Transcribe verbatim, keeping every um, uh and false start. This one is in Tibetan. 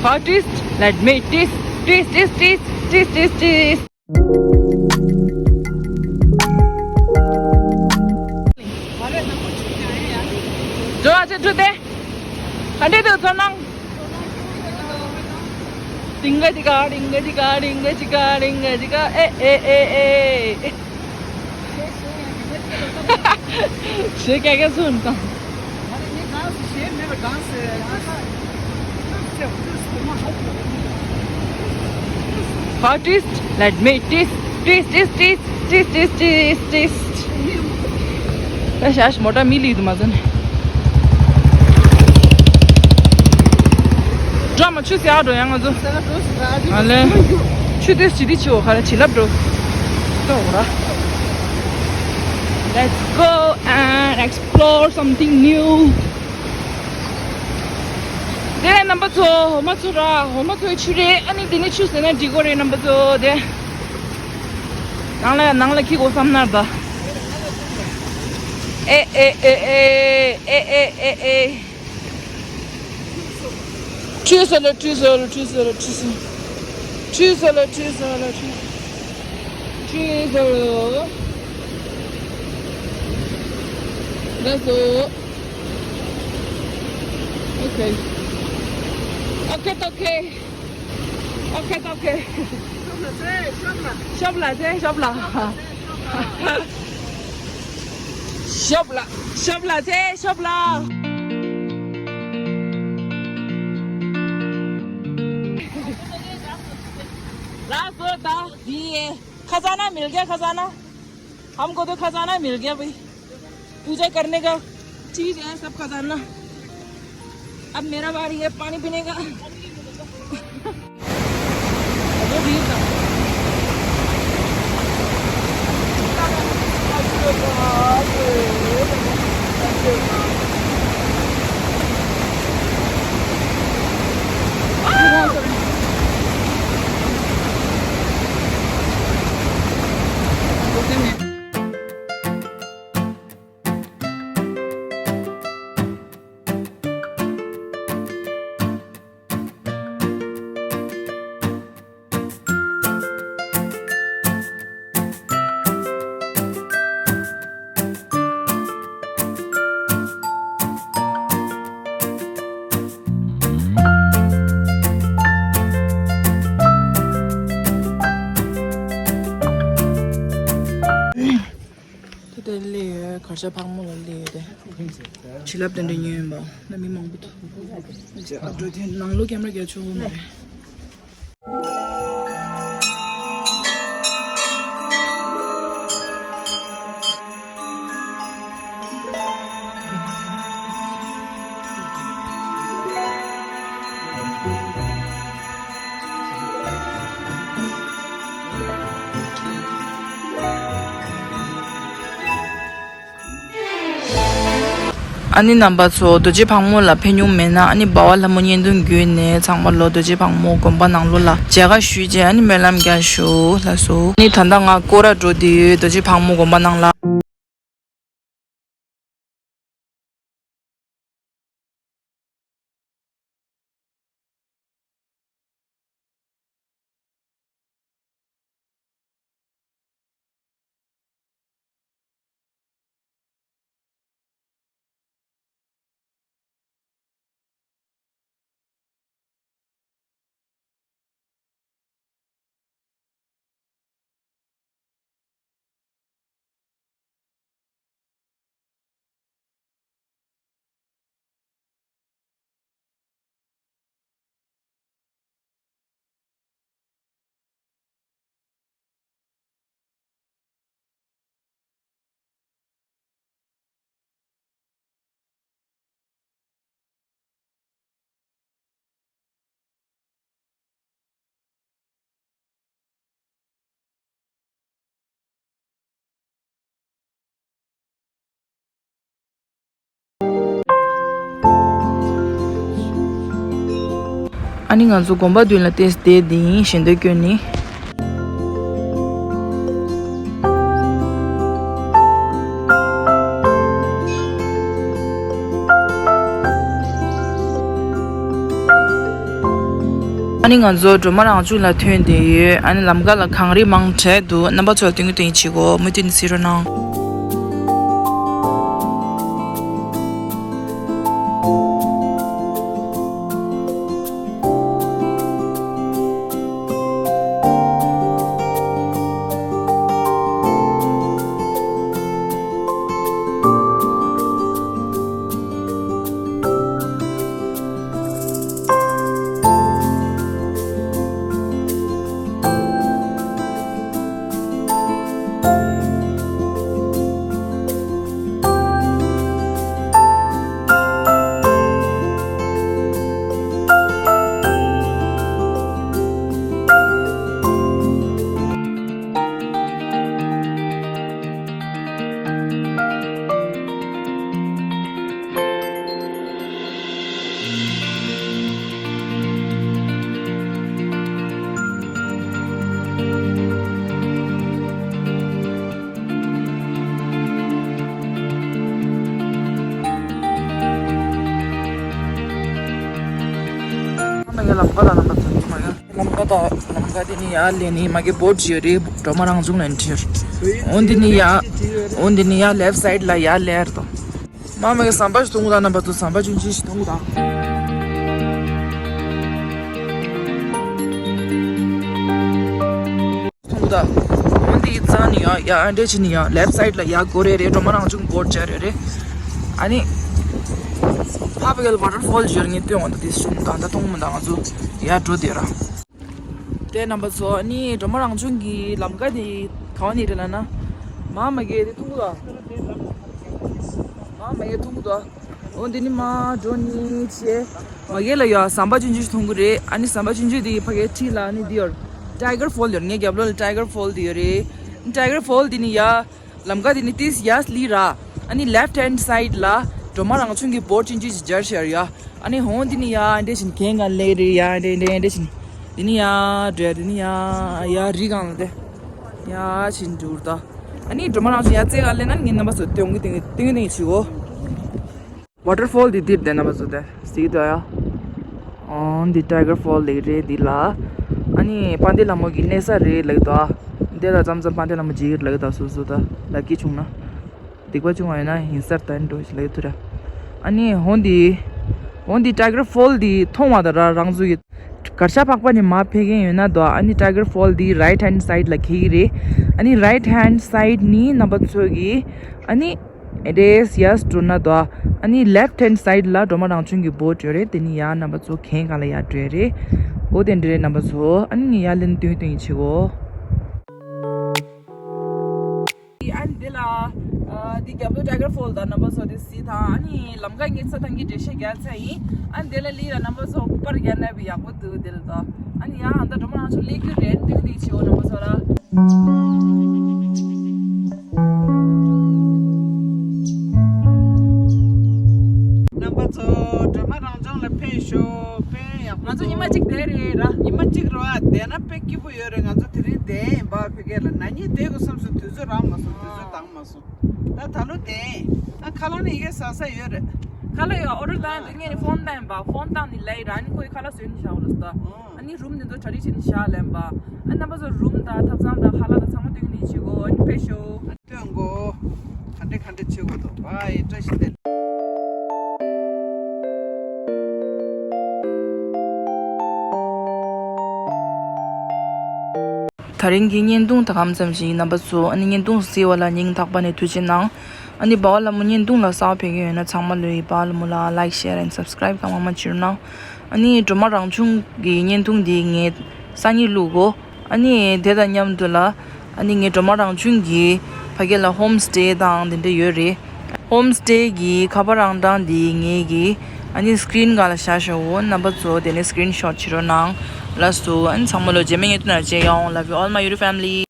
How twist? Let me twist, twist, twist, twist, twist, twist, twist. འགྲོ་བ་ཆེ་འགྲོ་དེ། ག་འདྲས་འདུག་ཚོར་སྣང་། ཏིང་ག་ཅི་ག་ཏིང་ག་ཅི་ག་ཏིང་ག་ཅི་ག་ཏིང་ག་ཅི་ག་ཨེ་ཨེ་ཨེ་ཨེ། ཞེས་ཀྱག་ཀྱག་སུ་འདུག་དང་། How twist? Let me twist, twist, twist, twist, twist, twist, twist, twist. ད་ཤ་ཤ་མོ་ཊ་མི་ལི་དུ་མ་ཟོན། འགྲོ་མ་ཆུ་ཟེར་ཨ་འགྲོ་ཡང་ང་ཚོ། ཨ་ལེ། ཆུ་དེ་ཞི་དི་ཆི་འོ་ཁ་ལ་བྱིན་རླབས་འགྲོ། ཏོ་ར། Let's go and explore something new. དེ་ནས་རྣམ་པ་ཚོ་འོ་མ་ཚོ་ར་འོ་མ་ཚོའི་ཆུ་རེད། ཨ་ནི་དེ་ནི་ཆུ་ཟེར་ན་འགྲིག་གོ་རེད། རྣམ་པ་ཚོ་དེ། ནང་ལ་ནང་ལ་ཁྱི་གོ་བསམ་ན་ད། ཨེ་ཨེ་ཨེ་ཨེ། ཁྲུས་ས་ལ་ཁྲུས་ས་ལ་ཁྲུས་ས་ལ་ཁྲུས་ས། ཁྲུས་ས་ལ་ཁྲུས་ས་ལ་ཁྲུས། ཁྲུས་ས་ལ། ལགས་སོ། Okay. Okay, okay. Okay, okay. ཤོབ་ལ་ཚེ་ཤོབ་ལ། ཤོབ་ལ་ཤོབ་ལ་ཚེ་ཤོབ་ལ། ལགས་སོ། ད་འདི་खजाना मिल गया, खजाना। हमको तो खजाना मिल गया भाई। पूजा करने का चीज है सब खजाना। अब मेरा बारी है पानी पीने का। དེ་དེ་སླེབས་ཡོད། གར་ཞ་ཕག་མོ་ལ་སླེབས་ཡོད་དེ། བྱིན་རླབས་དེ་འདྲ་ཉོས་ཡིན་པ་ན་མི་མང་པོ་འདུག་འགྲོ་དེ་ནང་ལོ་ཀེམ་ར་རྒྱག་ཆོག་གི་མ་རེད། ཨ་ནི་རྣམ་པ་ཚོ་རྡོ་རྗེ་ཕག་མོ་ལ་ཕེབས་མྱོང་མེད་ན་ཨ་ནི་འབའ་བ་ལྷ་མོ་བརྙན་ཐུང་བརྒྱུད་ནས་ཚང་མ་ལོ་རྡོ་རྗེ་ཕག་མོ་དགོན་པ་ནང་ལོགས་ལ་མཇལ་ཁ་ཞུས་རྗེས་ཨ་ནི་སྨོན་ལམ་རྒྱག་ཞུ་ལགས་སོ། ཨ་ནི་ད་ལྟ་ང་སྐོར་ར་འགྲོ་བསྡད་ཡོད་རྡོ་རྗེ་ཕག་མོ་དགོན་པ་ནང་ལ། ཨ་ནི་ང་ཚོ་དགོན་པ་མདུན་ལ་ཏེས་བསྡད་དེ་ཡིན་ཞེ་འདོད་སྐྱོན་ནི། ཨ་ནི་ང་ཚོ་སྒྲོལ་མ་རང་བྱུང་ལ་ཐོན་བསྡད་ཡོད། ཨ་ནི་ལམ་ཁ་ལ་གངས་རི་མང་དྲགས་འདུག་རྣམ་པ་ཚོ་སྟོན་གྱི་སྟོན་གྱི་བྱེད་དགོས་མུ་མཐུད་ནས་གཟིགས་རོགས་གནང་། ལམ་ཁ་དང་ལམ་ཁ་དང་ལམ་ཁ་དེ་ནི་ཡར་ལ་ནི་མ་གི་བོ་ཊི་ཡོད་རེད། སྒྲོལ་མ་རང་བྱུང་ལ་འཁྲིད། འོ་འདི་ནི་ཡ། འོ་འདི་ནི་ཡ་ལེབ་སའིཌ་ལ་ཡར་ལ་ཡར་དང་། མ་མ་གི་ཟམ་པ་ཞིག་མཐོང་གི་དང་རྣམ་པ་ཚོ། ཟམ་པ་ཆུང་ཆུང་ཞིག་མཐོང་གི་དང་། མཐོང་གི་དང་། འོ་འདི་ཡི་རྩ་ནི་ཡ་ཡ་ཨ་འདྲས་ཅི་ནི་ཡ་ལེབ་སའིཌ་ལ་ཡ་སྒོ་རེ་རེ་སྒྲོལ་མ་རང་བྱུང་བོ་ཊི་ཅ་རེ་རེ། ཨ་ནི། ཕ་བེ་གལ་ཝ་ཊར་ཕོལ་ཡོད་ངེས་སྟོན་འོ་འདི་དེ་ཤུན་དང་ད་མཐོང་མི་དང་ང་ཚོ་ཡ་འགྲོ་དེ་ར། དེ་རྣམ་པ་ཚོ་ཨ་ནི་སྒྲོལ་མ་རང་བྱུང་གི་ལམ་ཁ་དེ་གང་ནས་རེད་ལབ་ན། མ་མ་གི་དེ་མཐོང་གི་དང་། མ་མ་གི་མཐོང་གི་དང་། འོ་འདི་ནི་མ་འགྲོ་ནི་ཆེ། མ་གི་ལ་ཡ་ཟམ་པ་ཆུང་ཆུང་ཞིག་མཐོང་གི་རེད། ཨ་ནི་ཟམ་པ་ཆུང་ཆུང་དེ་ཕ་གི་འཁྲིས་ལ་ཨ་ནི་དེ་ཡོད། ཊའི་གར་ཕོལ་ཡོད། ངའི་རྒྱབ་ལོགས་ལ་ཊའི་གར་ཕོལ་དེ་ཡོད་རེད། ཊའི་གར་ཕོལ་དེ་ནི་ཡ། ལམ་ཁ་དེ་ནི་ཏིས་ཡ་སླི་ར། ཨ་ནི་ལེཕ་ཧེན་སའིཌ་ལ་སྒྲོལ་མ་རང་བྱུང་གི་བོ་ཊི་ཆུང་ཆུང་ཞིག་སྦྱར་ཤར་ཡ། ཨ་ནི་ཧོང་དེ་ནི་ཡ་འདྲེ་བཞིན་གན་ག་ལེ་རེད་ཡ་འདྲེ་འདྲེ་འདྲེ་བཞིན། དེ་ནི་ཡ་འདྲེ་དེ་ནི་ཡ་ཡ་རི་གང་ལ་དེ། ཡ་བཞིན་འདུག་ད། ཨ་ནི་སྒྲོལ་མ་རང་བྱུང་ཡ་རྩེ་ག་ལེ་ན་ངའི་རྣམ་པ་ཚོ་སྟོན་གི་སྟོན་གི་སྟོན་གི་སྟོན་གི་བྱིའོ། ཝ་ཊར་ཕོལ་འདི་འདིར་བསྡད་རྣམ་པ་ཚོ་དེ་གཟིགས་དང་ཡ། ཨོ་འདི་ཊའི་གར་ཕོལ་ལེགས་རེད་འདི་ལ། ཨ་ནི་དཔལ་ལྡན་ལྷ་མོ་གི་གནས་ས་རེད་ལེགས་དོ། འདི་ལ་མཚམས་མཚམས་དཔལ་ལྡན་ལྷ་མོ་མཇལ་ལེགས་དོ་སོ་སོ་ད་ལ་སྐྱིད་བྱུང་ན། སྡིག་པ་བྱུང་བ་ཡིན་ན་ཡིན་སར་ད་འགྲོ་ཞིག་ལེགས་ཐུ་ར། ཨ་ནི་འོ་འདི། འོ་འདི་ཊའི་གར་ཕོལ་འདི་མཐོང་བ་ད་ར་རང་ཚོ་ཡི། གར་ཞ་ཕག་པ་ནི་མ་ཕེ་གེན་ཡོད་ན་དོ། ཨ་ནི་ཊའི་གར་ཕོལ་འདི་རའིཊ་ཧེན་སའིཌ་ལ་ཁེ་གི་རེད། ཨ་ནི་རའིཊ་ཧེན་སའིཌ་ནི་རྣམ་པ་ཚོ་གི། ཨ་ནི། རེས་ཡས་འགྲོ་ན་དོ། ཨ་ནི་ལེཕ་ཧེན་སའིཌ་ལ་སྒྲོལ་མ་རང་བྱུང་གི་བོ་ཊི་ཡོད་རེད། དེ་ནི་ཡ་རྣམ་པ་ཚོ་གན་གང་ལ་ཡ་འགྲོ་ཡ་རེད། འོ་དེ་འདྲ་རེད་རྣམ་པ་ཚོ། ཨ་ནི་ངས་ཡ་ལན་སྟོན་སྟོན་ཡིན་ཆེ་གོ། ཨ་ནི་དེ་ལ། ཨ་འདི་རྒྱབ་ལོགས་ཊའི་གར་ཕོལ་དང་རྣམ་པ་ཚོ་དེ་གཟིགས་དང་། ཨ་ནི་ལམ་ཁ་ངའི་ཚ་ཐང་གི་འགྲེལ་བཤད་རྒྱག་ཚར་ཡིན། ཨ་ནི་དེ་ལ་ལི་ལ་རྣམ་པ་ཚོ་པར་རྒྱག་ན་བི་ཡག་པོ་འདུག་དེ་ལ་དོ། ཨ་ནི་ཡ་ཨ་ད་སྒྲོལ་མ་རང་བྱུང་སླེབས་རྒྱུ་རེད། སྟོན་སྟོན་ཡིན་ཆེ་གོ་རྣམ་པ་ཚོ་ལ། རྣམ་པ་ཚོ་སྒྲོལ་མ་རང་བྱུང་ལ་ཕེབས་ཤོག་ཕེབས་ཡག་པོ་ང་ཚོ་ཉི་མ་གཅིག་བསྡད་རེད་ར། ཉི་མ་གཅིག་ར་བསྡད་ན་དཔེ་སྐྱིད་པོ་ཡོད་རེད། ང་ཚོ་དེ་རིང་བསྡད་ཡིན་པ་ཕ་གི་ལ་ན་ནིང་བསྡད་དགོས་བསམ་སོང་། དུས་ཚོད་རག་མ་སོང་། དུས་ཚོད་འདང་མ་སོང་། ད་ད་ལོ་བསྡད་ཡིན། ཨ་ཁ་ལག་ནི་ཡི་གེ་ཟ་ས་ཡོད་རེད། ཁ་ལག་ཡོད། ཨོ་ཌར་བཏང་ཡོད་དུས་ངས་ནི་ཕོན་བཏང་ཡིན་པ། ཕོན་བཏང་ནི་ལས་ར་ནི་ཁོའི་ཁ་ལག་བཟོས་ནི་བཞག་རེད་ད། ཨ་ནི་རུམ་འདི་ཚོ་གྲ་སྒྲིག་བྱས་ནི་བཞག་ལེན་པ། ཨ་རྣམ་པ་ཚོ་རུམ་དང་ཐབ་ཚང་དང་ཁ་ལག་དང་ཚང་མ་སྟོན་ནི་བྱེད་གོ། ཨ་ནི་ཕེབས་ཤོག་སྟོན་གོ། ག་འདྲ་ག་འདྲ་བྱེད་དགོས་འདུག་ཨ་ཡི་བཀྲ་ཤིས་བདེ་ལེགས། ད་རིང་གི་བརྙན་ཐུང་ད་གམ་ཙམ་ཞིག་ཡིན། རྣམ་པ་ཚོ་ཨ་ནི་བརྙན་ཐུང་གཟིགས་པ་ལ་སྙིང་ཐག་པ་ནས་ཐུགས་རྗེ་གནང་། ཨ་ནི་འབའ་བ་ལྷ་མོ་བརྙན་ཐུང་ལ་གསར་པ་ཕེབས་མཁན་ཡོད་ན་ཚང་མ་ལོས་འབའ་བ་ལྷ་མོ་ལ་like, share and subscribe གང་མང་མང་བྱེད་རོགས་གནང་། ཨ་ནི་སྒྲོལ་མ་རང་བྱུང་གི་བརྙན་ཐུང་འདི་ངས་སང་ཉིན་བླུག་གོ། ཨ་ནི་དེ་དང་མཉམ་དུ་ལ་ཨ་ནི་ངས་སྒྲོལ་མ་རང་བྱུང་གི་ཕ་གི་ལ་ཧོམ་སི་ཊེ་དང་དེ་འདྲ་ཡོད་རེད། ཧོམ་སི་ཊེ་གི་ཁ་པར་རང་གྲངས་འདི་ངེད་ཀྱི་ཨ་ནི་སི་ཀི་རིན་སྒང་ལ་བཞག་ཤོག་འོ་རྣམ་པ་ཚོ་དེ་ནས་སི་ཀི་རིན་ཤོཊ་བྱེད་རོགས་གནང་། ལགས་སོ། ཨ་ནི་ཚང་མ་ལོ་རྗེས་མའི་བརྙན་ཐུང་ནང་མཇལ་ཡོང་། Love you all my YouTube family.